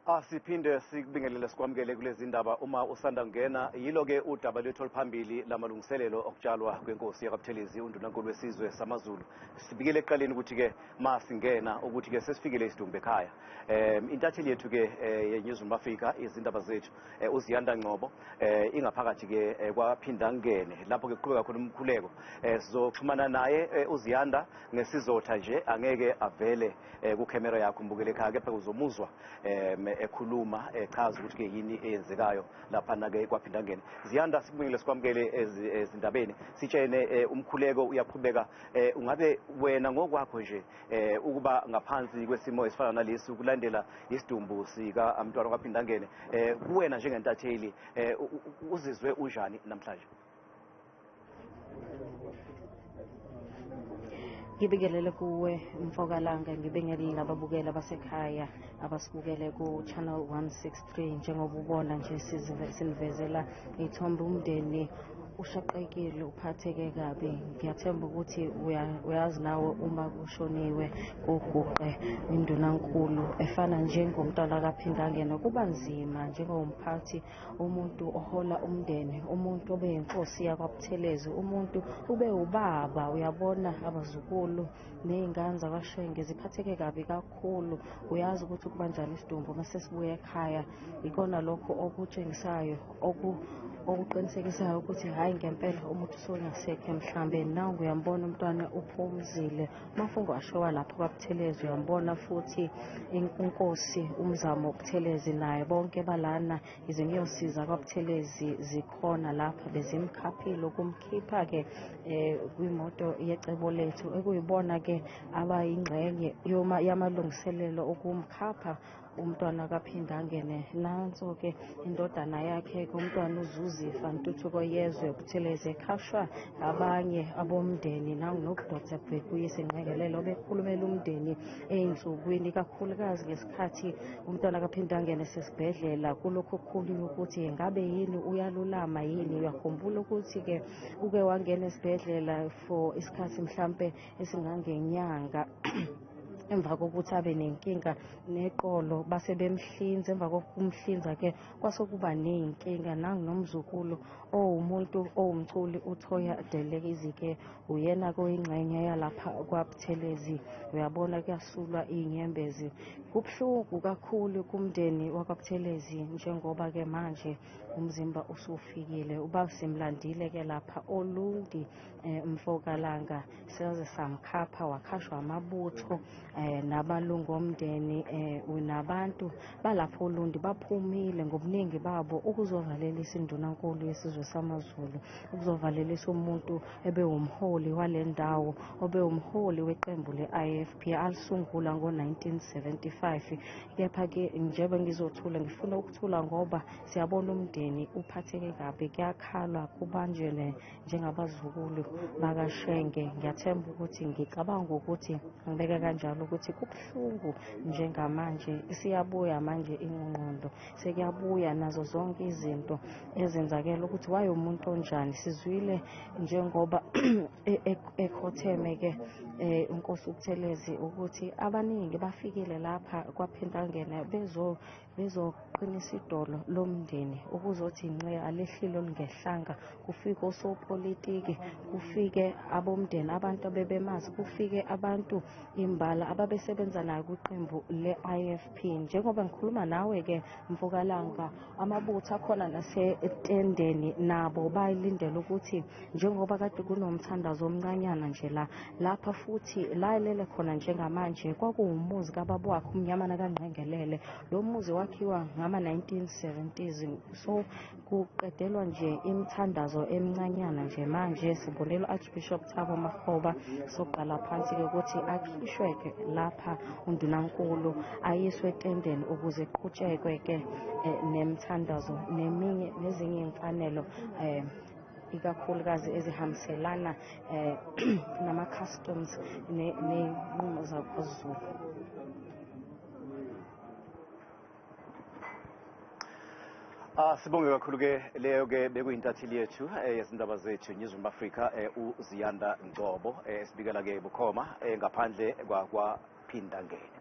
Asiphinde sikubingelele sikwamukele kulezi ndaba uma usanda kungena. Yilo-ke udaba lwethu oluphambili lamalungiselelo okutshalwa kwenkosi yakwaButhelezi, undunankulu wesizwe samaZulu. Sibikele ekuqaleni ukuthi-ke masingena ukuthi-ke sesifikile isidumbu ekhaya. Intatheli yethu-ke yeNewsroom Africa, izindaba zethu, uZiyanda Ngcobo, ingaphakathi-ke kwaPhindangene lapho-ke kuqhubeka khona umkhuleko. Sizoxhumana naye uZiyanda ngesizotha nje, angeke avele kukhemera yakho mbukele ekhaya, kepha uzomuzwa ekhuluma echaza ukuthi ke yini eyenzekayo laphana ke kwaPhindangene. Ziyanda, sikubingele sikwamukele ezindabeni. Sitshene, umkhuleko uyaqhubeka, ungabe wena ngokwakho nje ukuba ngaphansi kwesimo esifana nalesi, ukulandela isidumbu sika mntwana kwaPhindangene, kuwena njengentatheli uzizwe unjani namhlanje? Ngibingelele kuwe Mfokalanga, ngibingelele nababukeli abasekhaya abasibukele ku-channel 163. Njengoba ubona nje sinivezela iy'thombe, umndeni ushaqekile, uphatheke kabi. Ngiyathemba ukuthi uyazi nawe uma kushoniwe kuguqe indunankulu efana njengomntwana kaPhindangene, kuba nzima njengomphathi, umuntu ohola umndeni, umuntu obeyinkosi yakwaButhelezi, umuntu ube ubaba. Uyabona abazukulu ney'ngane zakwaShenge ziphatheke kabi kakhulu. Uyazi ukuthi kubanjani isidumbu uma sesibuya ekhaya. Ikona lokho okutshengisayo, okuqinisekisayo ukuthi hhayi ngempela umuntu usungasekho emhlabeni. Nangu uyambona umntwana uphumzile Mafungo ashowa lapho kwaButhelezi, uyambona futhi inkosi uMzamo Buthelezi naye, bonke balana izinyosi zakwaButhelezi zikhona lapha, bezimkhaphile ukumkhipha-ke kwimoto yecebo lethu, ekuyibona-ke abayingxenye yamalungiselelo okumkhapha umntwana kaPhindangene. Nanso-ke indodana yakhe-ke umntwana uZuzifa Ntuthuko Yezwe Buthelezi, ekhashwa abanye abomndeni, noDr Bhekuyise Ngqengelele obekhulumela umndeni ey'nsukwini, ikakhulukazi ngesikhathi umntwana kaPhindangene sesibhedlela, kulokhu kukhulunywa ukuthi ngabe yini uyalulama yini. Uyakhumbula ukuthi-ke uke wangena esibhedlela for isikhathi mhlampe esingangenyanga emva kokuthi abe nenkinga neqolo, base bemhlinza. Emva kokumhlinza-ke kwase kuba ney'nkinga. Nangu nomzukulu owumuntu owumculi uThoya Delekizike, uyena koyingxenye yalapha kwaButhelezi. Uyabona kuyasulwa iy'nyembezi, kubuhlungu kakhulu kumndeni wakwaButhelezi njengoba-ke manje umzimba usufikile. Uba simlandile-ke lapha Olundi, Mfokalanga, saze samkhapha, wakhashwa amabutho nabalungu omndeni nabantu balapho Olundi baphumile ngobuningi babo ukuzovalelisa indunankulu yesizwe samaZulu, ukuzovalelisa umuntu ebewumholi wale ndawo, obewumholi weqembu le-IFP alisungula ngo-1975. Kepha-ke njengoba ngizothula, ngifuna ukuthula ngoba siyabona umndeni uphatheke kabi, kuyakhalwa, kubanjwe njengabazukulu bakaShenge. Ngiyathemba ukuthi, ngicabanga ukuthi ngibeke kanjalo ukuthi kubuhlungu njengamanje. Isiyabuya manje ingqondo, sekuyabuya nazo zonke izinto ezenzakela ukuthi wayewumuntu onjani. Sizwile njengoba ekhotheme-ke inkosi uButhelezi ukuthi abaningi bafikile lapha kwaPhindangene bezoqinisa idolo lomndeni ukuzothi nce alehlile olungehlanga. Kufike osopolitiki, kufike abomndeni, abantu abebemazi, kufike abantu imbala ababesebenza nayo kwiqembu le-IFP. Njengoba ngikhuluma nawe-ke Mfokalanga, amabutho akhona nasetendeni nabo bayilindele ukuthi njengoba kade kunomthandazo omncanyana nje la lapha futhi la elele khona njengamanje kwakuwumuzi kababa wakhe uMnyamana kaNgqengelele. Lo muzi wakhiwa ngama-1970s, so kuqedelwa nje imithandazo emincanyana nje manje. Sibonela u-Archbishop Thabo Makgoba, soqala phansi-ke ukuthi akhishwe-ke lapha undunankulu ayiswe etendeni ukuze qhutshekwe-ke nemithandazo neminye nezinye iy'mfanelo, ikakhulukazi ezihambiselana nama-customs ney'nqumo zakwaZulu. Sibonge kakhulu ke, leyo ke bekuyintatheli yethu yezindaba zethu Newsroom Africa, uZiyanda Ngcobo, esibikela ke bukhoma ngaphandle kwaPhindangene.